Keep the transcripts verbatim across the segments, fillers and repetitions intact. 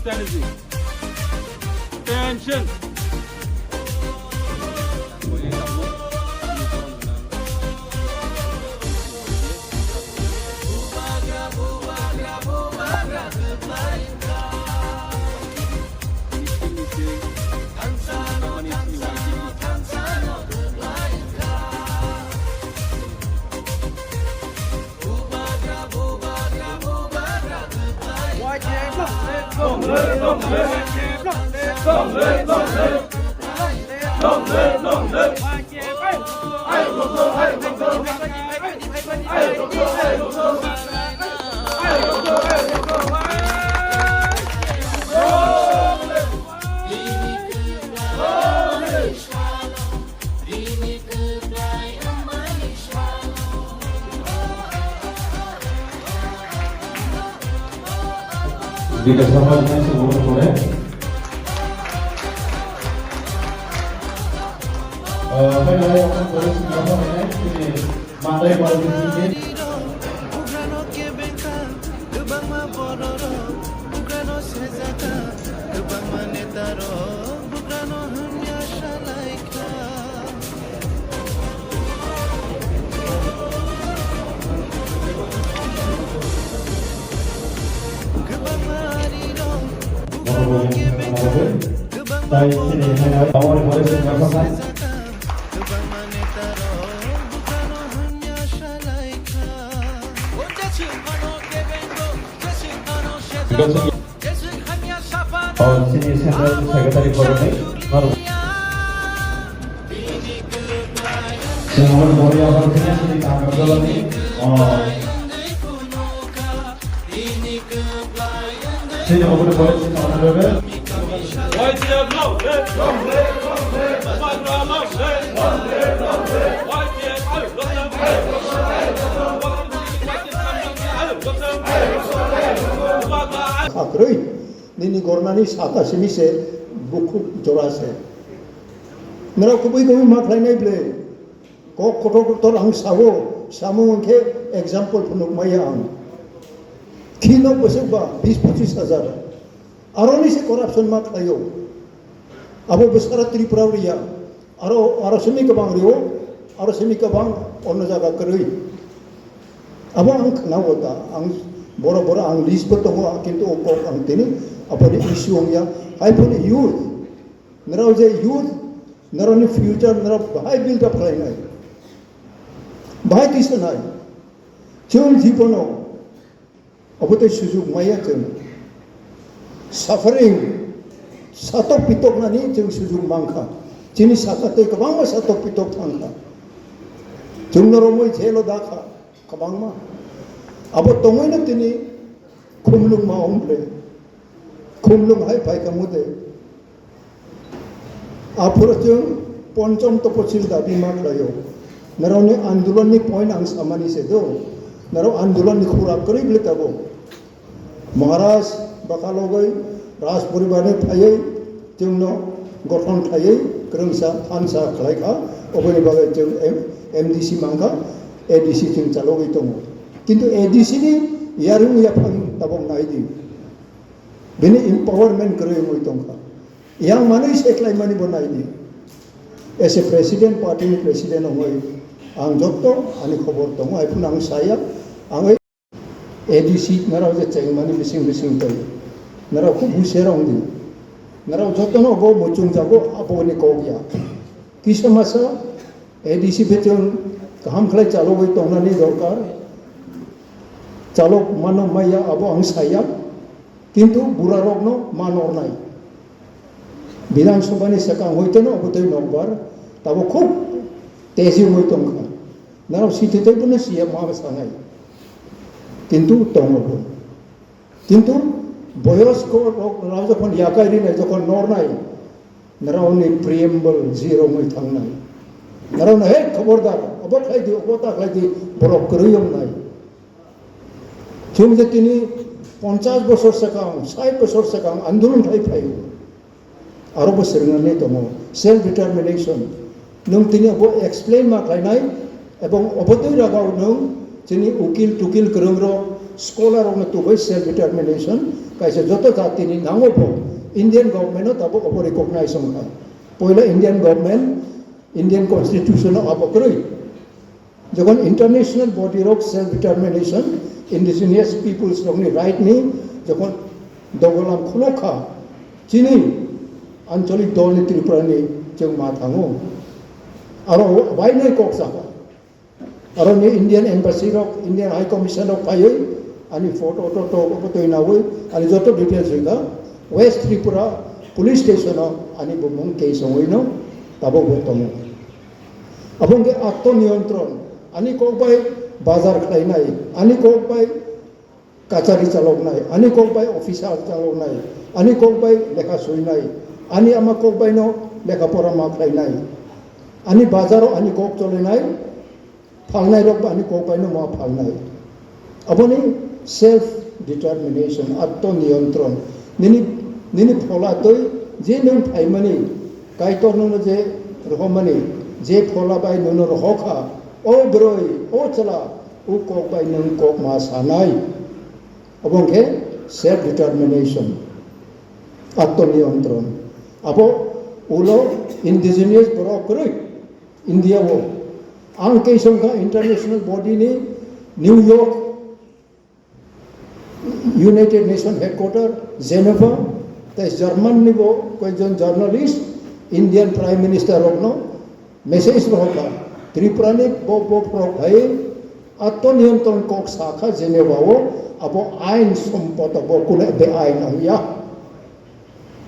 Attention. Bini kwplai wngmani swmai. Bini kwplai wngmani swmai. Bini kwplai wngmani swmai. Bini kwplai wngmani swmai. Bugrano kebengkha, kwbangma bororok bugrano sejaka, kwbangma netarok bugrano hwnya salaikha. Kwbangma arirok bugrano kebengkha, kwbangma bororok bugrano sejaka. Sini Central Secretary Forum ni. Sini Honorable Bori Abang sini, sini Kangkar Jalan ni. Oh. Sini Honorable Bori, sini Honorable. Khakrwi, nini gornani saka simi se bukhuk jora se. Nrao kubui kubui ma khlainai ble. Kok kotor kotor ang sao, samo hwnkhe example phunuk maya ang. Khino bwswk ba bis pochis hajar. Aroni se corruption ma khlaio. Abo bwsara Tripura o riya. Aro, aro simi kwbang rio, aro simi kwbang onno jaga kwrwi. Abo ang khwnao ta, ang boro boro ang list bo tongo, kintu o kok ang tini aboni issue wngya. Hai phone youth, nrao je youth, nrao ni future nrao bahai build up khlainai, bahai tisanai. Chwng jibono Obo tei sujuk maya chwng. Suffering, satok pitok nani chwng sujuk mankha. Chini saka tei kwbangma satok pitok thangkha. Chwngno romwi jelo dakha kwbangma. Abo tongwino tini khumlwngma wng ble. Khumlwng hai phaikha mode. Aphuru chwng ponchom toposil dabi ma khlaio. Nrao ni andolon ni point ang samani se do. Nrao andolon ni khura kwrwi bwle tabuk. Maharaj bwkha logwi Raj poribar ni phaiwi chwngno gothon khlaiwi kwrwngsa thansa khlai kha. Oboni bagwi chwng M-, M D C mankha, A D C chwng chalogwi tongo. Kintu A D C ni yarwng yaphang tabuk nai di. Bini empowerment kwrwi wngwi tongkha. Yang manwi se khlaimani bo nai di. As a president, party ni president wngwi ang jotto ani khobor tongo, hai phano ang saya, ang A D C narao je chengmani bising bising tei narao khe buisera wngdi. Narao jotono bo muchung jago, aboni kok ya. Kisa masa A D C becheng kaham khlai chalogwi tongnani dorkar. Chalok mano maya abo ang saya. Kintu burarokno ma nornai. Bidhan Sabha ni swkang hoiteno obo tei nokbar tabuk khub teji wngwi tongkha. Narao sitwi tei bono siya ma sanai. Kintu tongo bo. Kintu boyosko rok, rok jokhon yakai rinai, jokhon nornai, naraoni preamble zero wngwi thangnai. Naraono, "Hey, khobordar, obo khlai di, obo ta khlai di," borok kwrwi wngnai. Chwng je tini ponchas bosor swkang, sait bosor swkang andolon khai phaio. Aro bo swrwngnani tongo, self determination. Nwng tini obo explain ma khlainai, ebong obo twi ragao nwng chini ukil tukil kwrwngrok, Scholar rokno tubui self determination kaisa joto jatini nango bo Indian government no tabuk obo recognize wngkha. Poila Indian government, Indian constitution o abo kwrwi. Jokhon international body rok self determination, indigenous peoples rokni right ni jokhon dogolam khulok kha, chini ancholik dol ni Tripura ni chwng ma thango. Aro bai noi kok sakha. Aro ni Indian embassy rok, Indian High Commission rok phaiwi ani photo toto obo twi nawi ani joto details wngkha. West Tripura Police Station o ani bumung case wngwi no tabuk bo tongo. Abo hwnkhe atto niyontron, ani kok bai bazar khlainai, ani kok bai kachari chaloknai, ani kok bai officer chaloknai, ani kok bai lekha suinai, ani ama kok bai no lekha pora ma khlainai, ani bazaro ani kok cholenai, phalnai rok bai ani kok bai no ma phalnai. Aboni self determination, atto niyontron. Nini, nini phola twi je nwng phaimani, Kaitor nono je rohormani, je phola bai nono rohor kha, o bwrwi, o chwla, o kok bai nwng kok ma sanai. Obo hwnkhe self determination, atto niyontron. Abo ulo indigenous borok kwrwi India o. Ang kei songkha international body ni New York United Nation headquarter, Geneva, tei German ni bo koijon journalist, Indian Prime Minister rokno message rohor kha. Tripura ni bo bo borok hai atto niyontron kok sakha Geneva o, abo ain sompoto bo kule be ain ongya.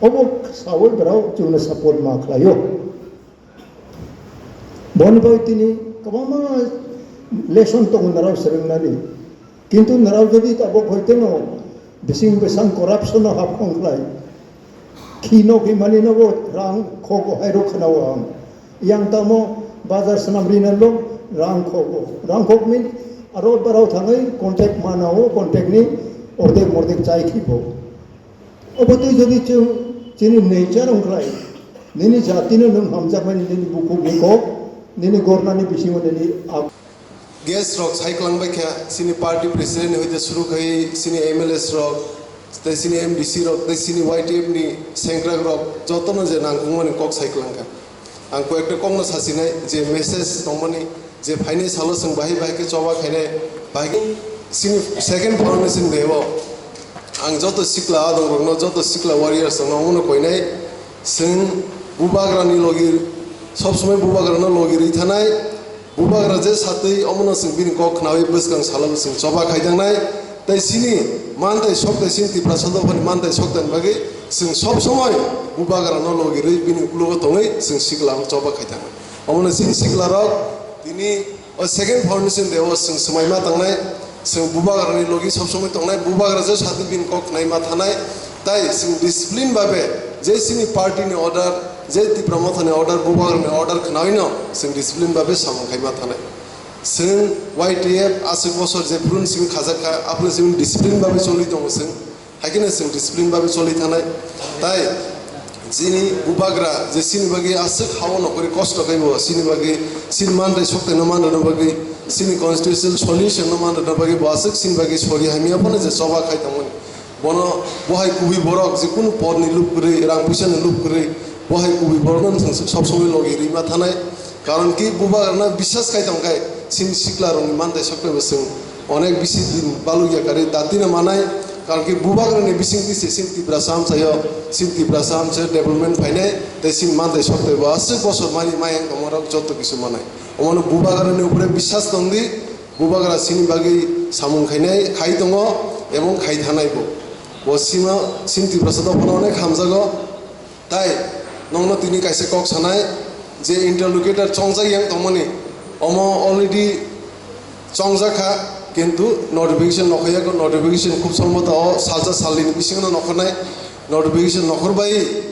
Obo sawi borok chwngno support ma khlaio. Boni bai tini kwbangma lesson tongo norok swrwngnani. Kintu norok jodi tabuk hoiteno bising bwsang corruption no hapkhong khlai, khi no khi mani nogo rang khogo hairo khwnao ang. Yang tamo bazar swnam rinalo rang khogo. Rang khok means aro barao thangwi contact manao, contact ni ordek mordek chai khibo. Obo twi jodi chwng chini nature wngkhlai, nini jatino nwng hamjakmani nini bukhukni kok, nini gornani bisingo nini ab- Guest rok sai kwlangbai kha, chini party president ni hoite suru khai, chini M L As rok, tei chini M D C rok, tei chini Y T F ni sengkrak rok, jotono je nangkukmani kok sai kwlangkha. Ang koi ekta kokno sasinai je message tongmani, je phainai salo chwng bahai bahai khe choba khainai, bahai khe chini second foundation day o ang joto sikla adongrokno, joto sikla warriors rokno omono koinai, chwng bubagrani logi, sob somoi bubagrano logi rwi thanai, bubagra je satwi omono chwng bini kok khnawi bwskang salo chwng choba khai tangnai, tei chini mantai soktai chini Tiprasa dophani mantai soktaini bagwi chwng sob somoi bubagrano logi rwi bini uklogo tongwi chwng sikla ang choba khai tangnai. Omono chini siklarok tini o second foundation day o chwng swmai ma tangnai, chwng bubagrani logi sob somoi tongnai, bubagra je sadi bini kok khnai ma thanai, tai chwng discipline babe je chini party ni order, je Tipra Motha ni order, bubagrani order khnaino chwng discipline babe samung khai ma thanai. Chwng Y T F aswk bosor je phuru ni simi khajak kha, aphuru simi discipline babe choli tongo chwng. Hai kheno chwng discipline babe choli thanai. Tai chini bubagra je chini bagwi aswk hao nokori kosto khai bo, chini bagwi chini mantai soktaino man rwna bagwi, chini constitutional solution no man rwna bagwi bo aswk chini bagwi sori hamya phano je choba khai tongmani. Bono bo hai kubui borok je kunu pod ni lup kwrwi, rang puisa ni lup kwrwi, bo hai kubui borok no chwng sob somoi logi rwi ma thanai. Karon ki bubagrano biswas khai tong khai, chini sikla rokni mantai sokle bo chwng onek bisi din balukya kari datino manai. Karon ki bubagrani bisingtwi se chini Tiprasa amchaio, chini Tiprasa amchaio development phainai, tei chini mantai sokle bo aswk bosor mani mayang tongmarok joto kisu manai. Omono bubagrani upore biswas tongdi, bubagra chini bagwi samung khainai, khai tongo, ebong khai thanai bo. Bo chino chini Tiprasa dophano onek hamjago. Tai nongno tini kaisa kok sanai je interlocutor chongjak yang tongmani, omo already chongjak kha, kintu notification nokhorya kho, notification khub somboto o salsa salnini bisingo nokhornai, notification nokhorbai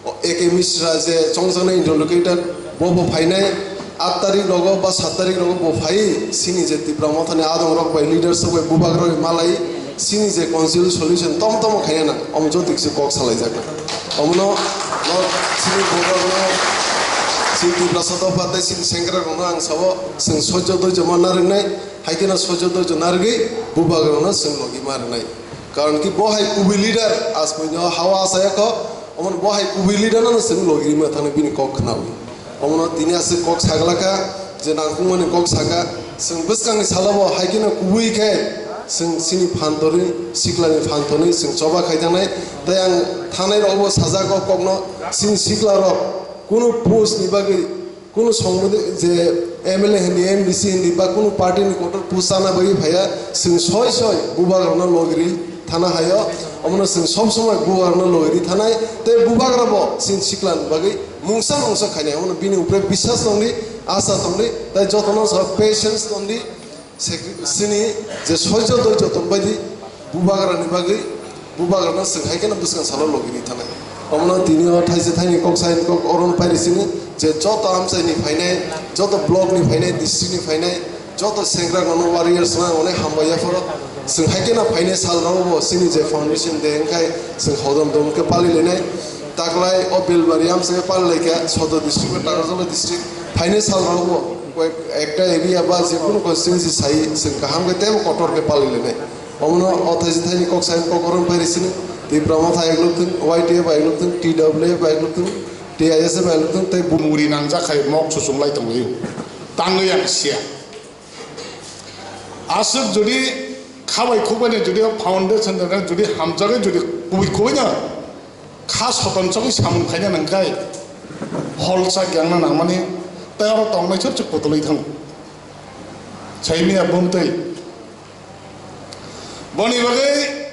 A K Mishra je chongjaknai interlocutor bo bo phainai. Aat tarik rogo ba saat tarik rogo bo phai, chini je Tipra Mothani adong rok bai, leaders rok bai, bubagra rok bai malai, chini je council solution tom tom khaina nang, omo joto kisa kok salai jak nang. Omono no chini bubagra no Chini Tiprasa dopha tei chini sengkrak rokno ang sao, chwng soijo doijo ma narwknai, hai kheno soijo doijo narwgwi bubagrano chwng logi ma rwnai. Karon ki bo hai kubui leader, asmwino hawa asayakho, omono bo hai kubui leader no chwng logi ma thangwi bini kok khnawi. Omono tini aswk kok saglakha, je nangkukmani kok saka, chwng bwskangni salobo hai kheno kubui khe chwng chini phan torwi, siklani phan torwi chwng choba khai thangnai. Tei ang thangnai rokbo sajak o kokno, chini sikla rok kunu post ni bagwi, kunu songmodi je M L A hindi, M D C hindi ba kunu party ni kotor post chana bagwi phaiya, chwng soi soi bubagrano logiri thana haio, omono chwng sob somoi bubagrano logiri thanai, tei bubagrabo chini sikla ni bagwi mungsa mungsa khainai, omono bini upre biswas tongdi, asa tongdi, tei jotono sa patience tongdi. Sek-, sini je soijo doijo tongbaidi bubagrani bagwi, bubagrano chwng hai kheno bwskang salo logiri thanai. Omono tini o thaise thaini kok saini kok orono pairi sini je joto amchaini phainai, joto block ni phainai, district ni phainai, joto sengkrak rokno warriors rokno hambai yaphoro chwng hai kheno phainai sal rogo bo chini je foundation day wngkhai chwng hodom dom khe pali lainai. Taklai o Belbari amchai pali laikha Sodor district ba Takarjala district phainai sal rogo bo koi ekta area ba je kunu constituency sai chwng kaham khe teibo kotor khe pali lainai. Omono o thaisi thaini kok sai kok orom pairi sini Tipra Motha eglok thung, Y T F eglok thung, T W F eglok thung, T I S F eglok thung tei bu- Muri nangjak khai mok chuchung lai tong liu. Tangwi ang sia. Aswk jodi khabai khukbai ni jodi foundation jodi hamjagwi jodi kubui kubui no kha soton chogwi samung khaina nangkhai hol chak yangna nangmani tei oro tongnai chwrchwk kutulwi thango. Saimia bumtwi boni bagwi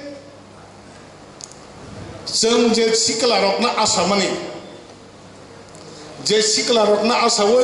chwng je sikla rokno asamani, je sikla rokno asawi